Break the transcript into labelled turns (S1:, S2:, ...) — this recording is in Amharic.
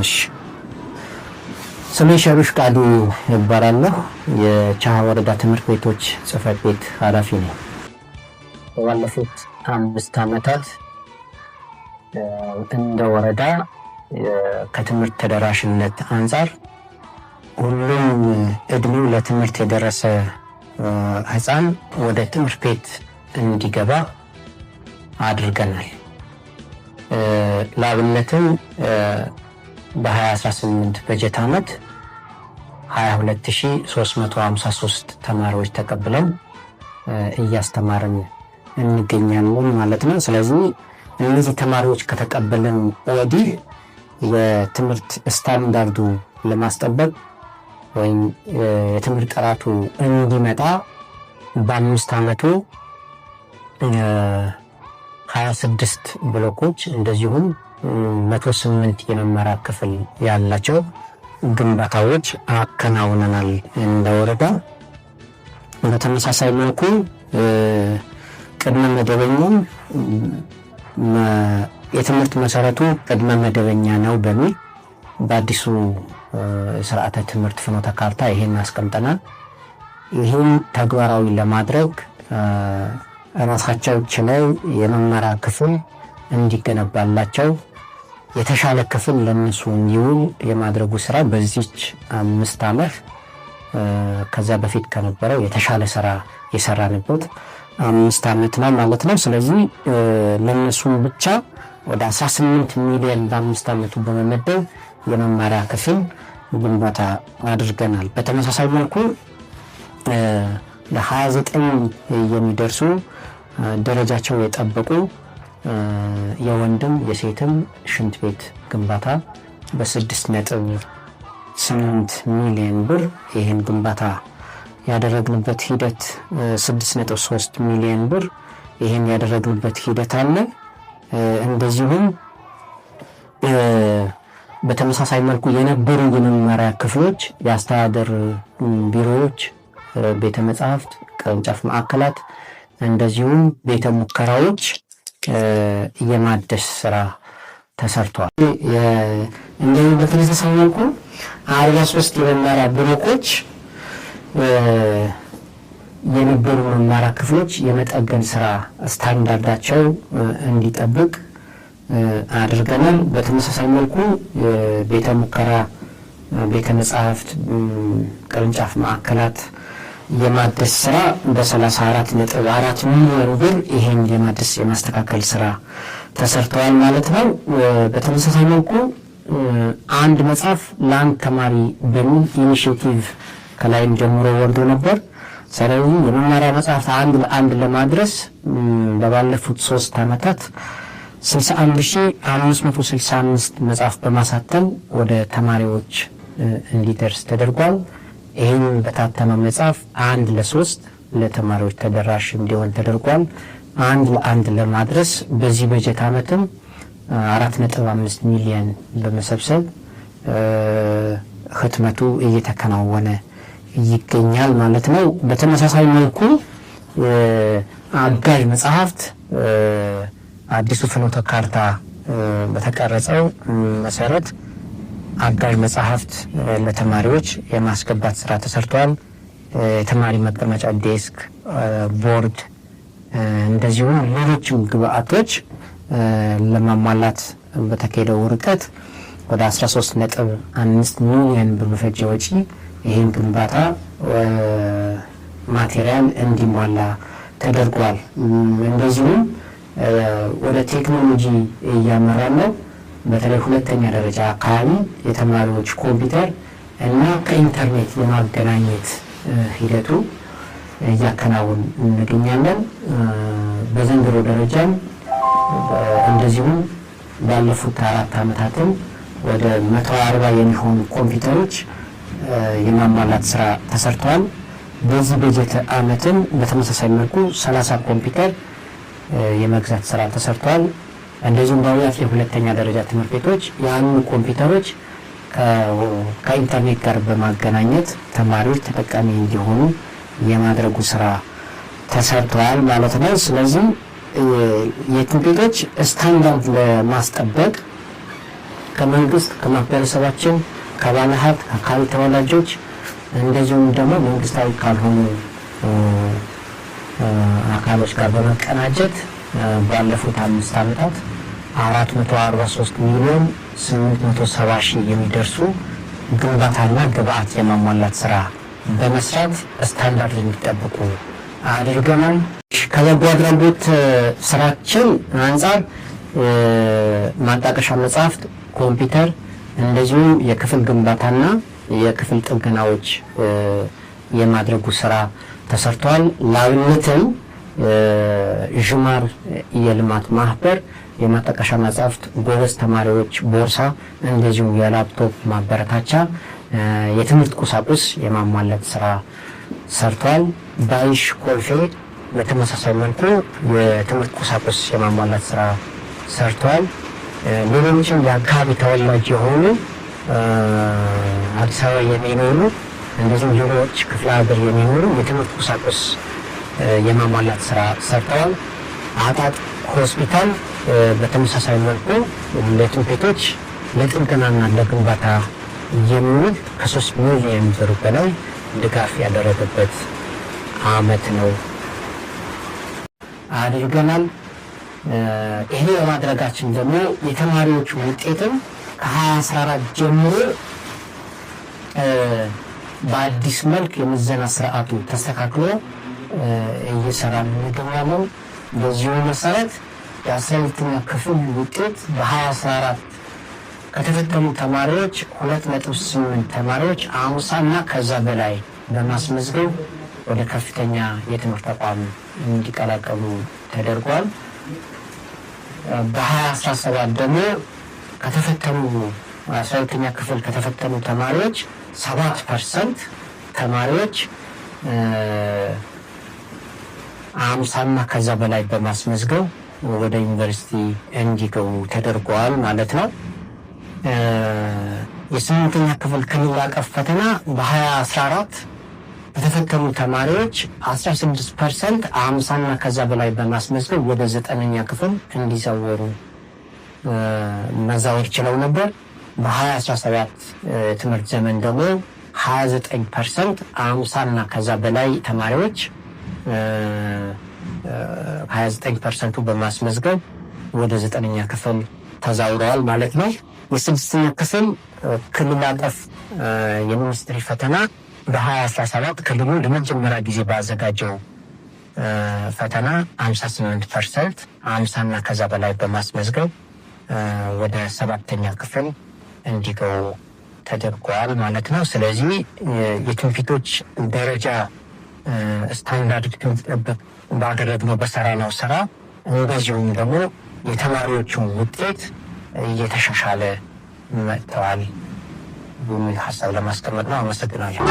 S1: እሺ፣ ስሜ ሸሩሽ ቃዱ እባላለሁ። የቻሃ ወረዳ ትምህርት ቤቶች ጽህፈት ቤት ኃላፊ ነኝ። ባለፉት 5 ዓመታት እንደ ወረዳ ከትምህርት ተደራሽነት አንጻር ሁሉም እድሜው ለትምህርት የደረሰ ህፃን ወደ ትምህርት ቤት እንዲገባ አድርገናል። ለአብነትም በ2018 በጀት ዓመት 22,353 ተማሪዎች ተቀብለን እያስተማርን እንገኛለን ማለት ነው። ስለዚህ እነዚህ ተማሪዎች ከተቀበልን ወዲህ የትምህርት ስታንዳርዱ ለማስጠበቅ ወይም የትምህርት ጥራቱ እንዲመጣ በ5 ዓመቱ 26 ብሎኮች እንደዚሁም 108 የመማሪያ ክፍል ያላቸው ግንባታዎች አከናውነናል እንደ ወረዳ። በተመሳሳይ መልኩ ቅድመ መደበኛም የትምህርት መሰረቱ ቅድመ መደበኛ ነው በሚል በአዲሱ ስርዓተ ትምህርት ፍኖተ ካርታ ይሄን አስቀምጠናል። ይህን ተግባራዊ ለማድረግ ራሳቸው ችለው የመማሪያ ክፍል እንዲገነባላቸው የተሻለ ክፍል ለነሱ እንዲውል የማድረጉ ስራ በዚች 5 ዓመት ከዛ በፊት ከነበረው የተሻለ ስራ የሰራንበት 5 ዓመት ነው ማለት ነው። ስለዚህ ለነሱ ብቻ ወደ 18 ሚሊዮን በ5 ዓመቱ በመመደብ የመማሪያ ክፍል ግንባታ አድርገናል። በተመሳሳይ መልኩ ለ29 የሚደርሱ ደረጃቸው የጠበቁ የወንድም የሴትም ሽንት ቤት ግንባታ በ6.8 ሚሊዮን ብር ይህን ግንባታ ያደረግንበት ሂደት 6.3 ሚሊዮን ብር ይህን ያደረግንበት ሂደት አለ። እንደዚሁም በተመሳሳይ መልኩ የነበሩ የመማሪያ ክፍሎች፣ የአስተዳደር ቢሮዎች፣ ቤተ መጻሕፍት፣ ቅርንጫፍ ማዕከላት እንደዚሁም ቤተ ሙከራዎች የማደስ ስራ ተሰርቷል። እንደዚህ በተመሳሳይ መልኩ 43 የመማሪያ ብሎኮች የነበሩ መማሪያ ክፍሎች የመጠገን ስራ ስታንዳርዳቸው እንዲጠብቅ አድርገናል። በተመሳሳይ መልኩ ቤተ ሙከራ፣ ቤተ መጻሕፍት፣ ቅርንጫፍ ማዕከላት የማደስ ስራ በ34.4 ሚሊዮን ብር ይሄን የማደስ የማስተካከል ስራ ተሰርተዋል ማለት ነው። በተመሳሳይ መልኩ አንድ መጽሐፍ ለአንድ ተማሪ በሚል initiative ከላይም ጀምሮ ወርዶ ነበር። ስለዚህ የመማሪያ መጽሐፍት አንድ ለአንድ ለማድረስ በባለፉት 3 ዓመታት 61565 መጽሐፍ በማሳተም ወደ ተማሪዎች እንዲደርስ ተደርጓል። ይህም በታተመ መጽሐፍ 1 ለ3 ለተማሪዎች ተደራሽ እንዲሆን ተደርጓል። 1 ለ1 ለማድረስ በዚህ በጀት ዓመትም 4.5 ሚሊዮን በመሰብሰብ ህትመቱ እየተከናወነ ይገኛል ማለት ነው። በተመሳሳይ መልኩ አጋዥ መጽሐፍት አዲሱ ፍኖተ ካርታ በተቀረጸው መሰረት አጋዥ መጽሐፍት ለተማሪዎች የማስገባት ስራ ተሰርቷል። የተማሪ መቀመጫ desk፣ ቦርድ እንደዚሁም ሌሎችም ግብአቶች ለማሟላት በተካሄደው ርቀት ወደ 13.5 ሚሊዮን ብር በፈጀ ወጪ ይህን ግንባታ material እንዲሟላ ተደርጓል። እንደዚሁም ወደ ቴክኖሎጂ እያመራን ነው። በተለይ ሁለተኛ ደረጃ አካባቢ የተማሪዎች ኮምፒውተር እና ከኢንተርኔት የማገናኘት ሂደቱ እያከናወን እንገኛለን። በዘንድሮ ደረጃም እንደዚሁም ባለፉት 4 ዓመታትም ወደ 140 የሚሆኑ ኮምፒውተሮች የማሟላት ስራ ተሰርተዋል። በዚህ በጀት ዓመትም በተመሳሳይ መልኩ 30 ኮምፒውተር የመግዛት ስራ ተሰርቷል። እንደዚሁም በአብያት የሁለተኛ ደረጃ ትምህርት ቤቶች ያሉ ኮምፒውተሮች ከኢንተርኔት ጋር በማገናኘት ተማሪዎች ተጠቃሚ እንዲሆኑ የማድረጉ ስራ ተሰርቷል ማለት ነው። ስለዚህ የትምህርት ቤቶች ስታንዳርድ ለማስጠበቅ ከመንግስት፣ ከማህበረሰባችን፣ ከባለሀብት፣ ከአካባቢ ተወላጆች እንደዚሁም ደግሞ መንግስታዊ ካልሆኑ አካሎች ጋር በመቀናጀት ባለፉት 5 ዓመታት 443 ሚሊዮን 870 ሺህ የሚደርሱ ግንባታና ግብአት የማሟላት ስራ በመስራት ስታንዳርድ እንዲጠብቁ አድርገናል። ከበጎ አድራጎት ስራችን አንጻር ማጣቀሻ መጽሐፍት፣ ኮምፒውተር እንደዚሁም የክፍል ግንባታና የክፍል ጥገናዎች የማድረጉ ስራ ተሰርተዋል። ለአብነትም ዥማር የልማት ማህበር የማጣቀሻ መጽሐፍት፣ ጎበዝ ተማሪዎች ቦርሳ፣ እንደዚሁም የላፕቶፕ ማበረታቻ፣ የትምህርት ቁሳቁስ የማሟላት ስራ ሰርቷል። ባይሽ ኮልፌ በተመሳሳይ መልኩ የትምህርት ቁሳቁስ የማሟላት ስራ ሰርቷል። ሌሎችም የአካባቢ ተወላጅ የሆኑ፣ አዲስ አበባ የሚኖሩ እንደዚሁም ሌሎች ክፍለ ሀገር የሚኖሩ የትምህርት ቁሳቁስ የማሟላት ስራ ሰርተዋል። አጣጥ ሆስፒታል በተመሳሳይ መልኩ ለትምህርት ቤቶች ለጥገናና ለግንባታ የሚውል ከ3 ሚሊዮን ብር በላይ ድጋፍ ያደረገበት አመት ነው አድርገናል። ይሄ በማድረጋችን ደግሞ የተማሪዎቹ ውጤትም ከ2014 ጀምሮ በአዲስ መልክ የምዘና ስርዓቱ ተስተካክሎ እየሰራን እንገኛለን። በዚሁ መሰረት የ12ኛ ክፍል ውጤት በ2014 ከተፈተኑ ተማሪዎች 2.8 ተማሪዎች 50 እና ከዛ በላይ በማስመዝገብ ወደ ከፍተኛ የትምህርት ተቋም እንዲቀላቀሉ ተደርጓል። በ2017 ደግሞ ከተፈተኑ 12ኛ ክፍል ከተፈተኑ ተማሪዎች 7% ተማሪዎች 50ና ከዛ በላይ በማስመዝገብ ወደ ዩኒቨርሲቲ እንዲገቡ ተደርገዋል ማለት ነው። የስምንተኛ ክፍል ክልል አቀፍ ፈተና በ2014 በተፈተኑ ተማሪዎች 16% 50ና ከዛ በላይ በማስመዝገብ ወደ ዘጠነኛ ክፍል እንዲዛወሩ መዛወር ችለው ነበር። በ2017 ትምህርት ዘመን ደግሞ 29% 50ና ከዛ በላይ ተማሪዎች 29%ቱ በማስመዝገብ ወደ ዘጠነኛ ክፍል ተዛውረዋል ማለት ነው። የስድስተኛ ክፍል ክልል አቀፍ የሚኒስትሪ ፈተና በ2017 ክልሉ ለመጀመሪያ ጊዜ ባዘጋጀው ፈተና 58% 50ና ከዛ በላይ በማስመዝገብ ወደ ሰባተኛ ክፍል እንዲገቡ ተደርጓል ማለት ነው። ስለዚህ የትምህርት ደረጃ ስታንዳርድ እንዲጠብቅ ባደረግነው በሰራነው ስራ እንደዚሁም ደግሞ የተማሪዎቹን ውጤት እየተሻሻለ መጥተዋል የሚል ሀሳብ ለማስቀመጥ ነው። አመሰግናለሁ።